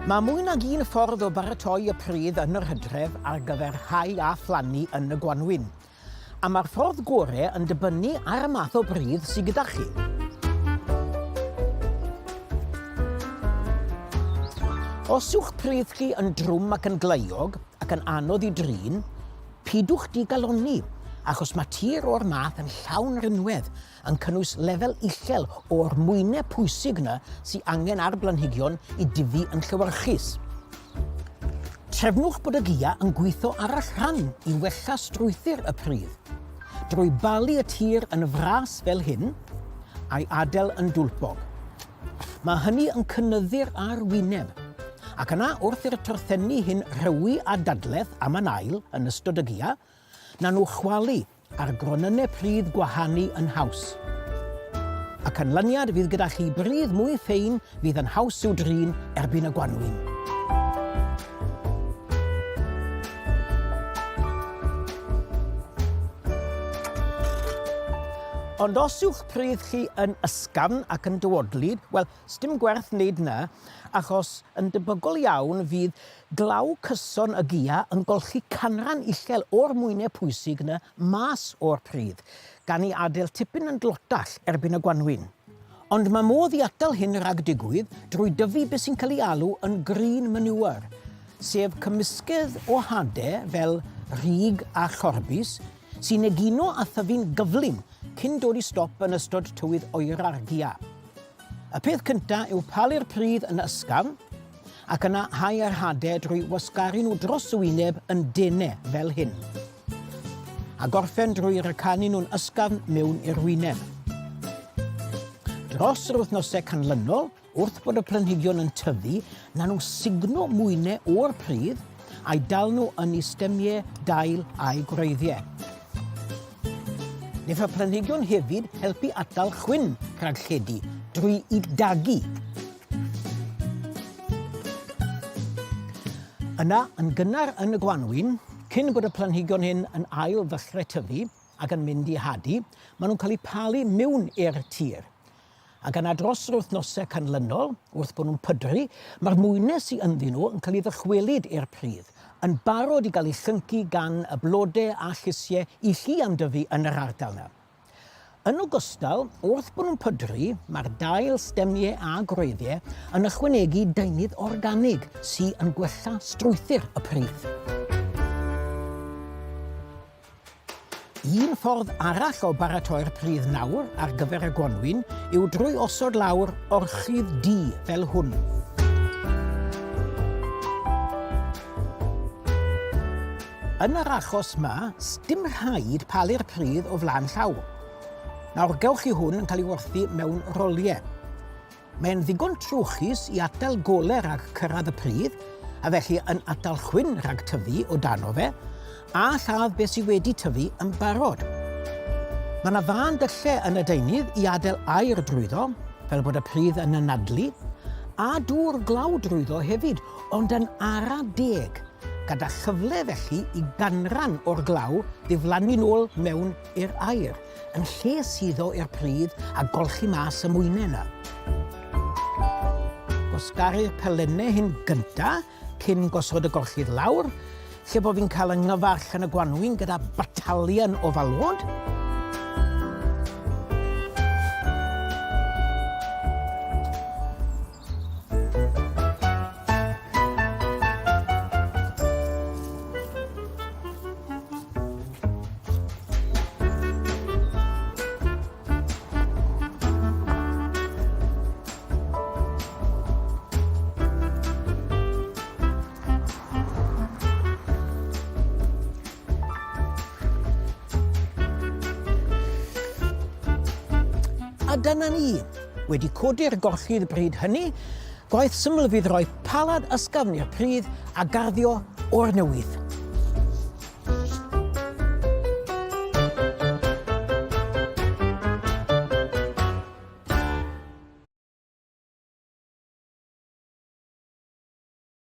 Mae mwy nag un ffordd o baratoi y pridd yn yr hydref ar gyfer hau a phlannu yn y gwanwyn. A mae'r ffordd gore yn dibynnu ar y math o bridd sydd gyda chi. Os yw'ch pridd chi yn drwm ac yn gleiog ac yn anodd i drin, pidwch digalonni, achos mae tir o'r math yn llawn rinwedd yn cynnwys lefel uchel o'r mwynau pwysig 'na sy angen ar blanhigion i dyfu yn llewyrchus. Trefnwch bod y gia yn gweithio ar y rhan i wella strwythur y pridd, drwy balu y tir yn fras fel hyn, a'i adael yn dwlpog. Mae hynny yn cynyddu'r arwyneb, ac yna wrth i'r torthenni hyn rhewi a dadleth am yn ail yn ystod y gia, na nhw chwalu a'r gronynnau pridd gwahanu yn haws. Y canlyniad fydd gyda chi bridd mwy ffein fydd yn haws i'w drin erbyn y gwanwyn. Ond os yw'ch pridd chi yn ysgafn ac yn dywodlyd, wel, sdim gwerth wneud 'na, achos yn debygol iawn fydd Glaw cyson y gia yn golchi canran uchel o'r mwynau pwysig 'na mas o'r pridd, gan ei adael tipyn yn dlotach erbyn y gwanwyn. Ond mae modd i atal hyn rhag digwydd drwy dyfu be sy'n cael ei alw yn green manure, sef cymysgedd o hade fel rhug a chorbys, sy'n egino a thyfu'n gyflym cyn dod i stop yn ystod tywydd oera'r gia. Y peth cynta yw palu'r pridd yn ysgafn, ac yna hau yr hade drwy wasgaru nhw dros y wyneb yn dene, fel hyn. A gorffen drwy rycanu nhw'n ysgafn mewn i'r wyneb. Dros yr wythnosau canlynol, wrth bod y planhigion yn tyfu, na nhw sugno mwynau o'r pridd a'i dal nhw yn eu stemiau, dail a'u gwreiddiau. Wnaeth y planhigion hefyd helpu atal chwyn rhag lledu drwy i dagu. Yna, yn gynnar yn y gwanwyn, cyn bod y planhigion hyn yn ail ddechrau tyfu ac yn mynd i hadu, maen nhw'n cael eu palu mewn i'r tir. Ac yna dros yr wythnosau canlynol, wrth bod nhw'n pydru, mae'r mwynau sy ynddyn nhw yn cael ei ddychwelyd i'r pridd, yn barod i gael eu llyncu gan y blode a llysiau i chi am dyfu yn yr ardal 'na. Yn ogystal, wrth bod nhw'n pydru, mae'r dail, stemiau a gwreiddiau yn ychwanegu deunydd organig sy yn gwella strwythur y pridd. Un ffordd arall o baratoi'r pridd nawr ar gyfer y gwanwyn yw drwy osod lawr orchudd du fel hwn. Yn yr achos ma, sdim rhaid palu'r pridd o flaen llaw. Nawr, gewch chi hwn yn cael ei werthu mewn roliau. Mae'n ddigon trwchus i atal gole rhag cyrraedd y pridd, a felly yn atal chwyn rhag tyfu o dano fe, a lladd beth sydd wedi tyfu yn barod. Mae yna fân dyllau yn y deunydd i adael aer drwyddo, fel bod y pridd yn anadlu, a dŵr glaw drwyddo hefyd, ond yn ara deg, gyda chyfle felly i ganran o'r glaw ddiflannu'n ôl mewn i'r aer. Yn lle suddo i'r pridd a golchi mas y mwynau yna. Gwasgaru'r pelennau hyn gynta cyn gosod y gorchudd lawr, lle bod fi'n cael yng nghyfarch yn y gwanwyn gyda batalion o falwod. A dyna ni! Wedi codi'r gorchudd bryd hynny, gwaith syml fydd rhoi palad ysgafn i'r pridd a garddio o'r newydd.